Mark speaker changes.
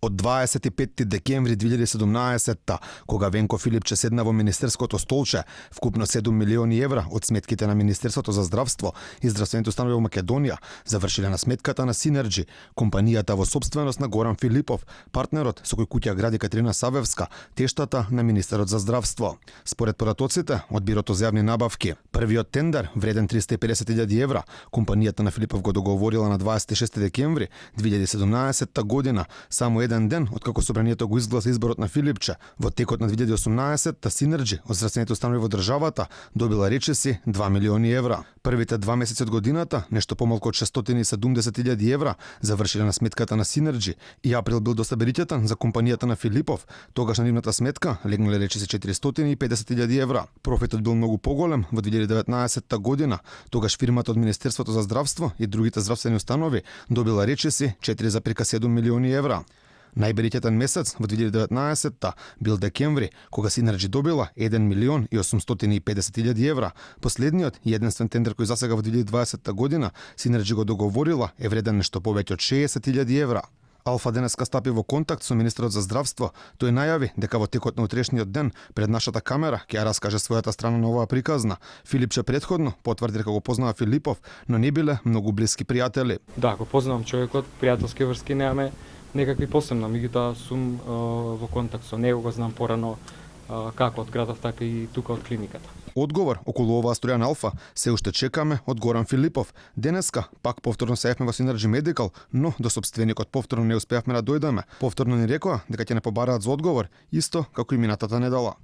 Speaker 1: Од 25 декември 2017, кога Венко Филипче седна во министерското столче, вкупно 7 милиони евра од сметките на Министерството за здравство и здравствените установи во Македонија завршиле на сметката на Синерџи, компанијата во собственост на Горан Филипов, партнерот со кој куќа гради Катерина Савевска, тештата на министерот за здравство. Според поратоците од Бирото за јавни набавки, првиот тендер вреден 350.000 евра, компанијата на Филипов го договорила на 26 декември 2017 година, само еден ден откако собранието го изгласа изборот на Филипче. Во текот на 2018 Синерџи од здравствените установи во државата добила речиси 2 милиони евра. Првите 2 месеци од годината, нешто помалку од 670.000 евра, завршиле на сметката на Синерџи и април бил доста беритетен за компанијата на Филипов. Тогаш на нивната сметка легнале речиси 450.000 евра. Профитот бил многу поголем во 2019 година. Тогаш фирмата од Министерството за здравство и другите здравствени установи добила речиси 4,7 милиони евра. Најберитетен месец во 2019 бил декември, кога Синерџи добила 1 милион и 850.000 евра. Последниот и единствен тендер кој засега во 2020 година Синерџи го договорила е вреден нешто повеќе од 60.000 евра. Алфа денеска стапи во контакт со министерот за здравство. Тој најави дека во текот на утрешниот ден пред нашата камера ќе ја раскаже својата страна на оваа приказна. Филипче претходно потврди дека го познава Филипов, но не биле многу блиски пријатели.
Speaker 2: Да, го познавам човекот, пријателски врски немаме некакви посебно, меѓутоа сум во контакт со него, го знам порано како од градот, така и тука од клиниката.
Speaker 1: Одговор околу оваа струја на Алфа се уште чекаме од Горан Филипов. Денеска пак повторно се јавме во Синерџи Медикал, но до сопственикот повторно не успеавме да дојдеме. Повторно ни рекоа дека ќе не побараат за одговор, исто како и минатата недела.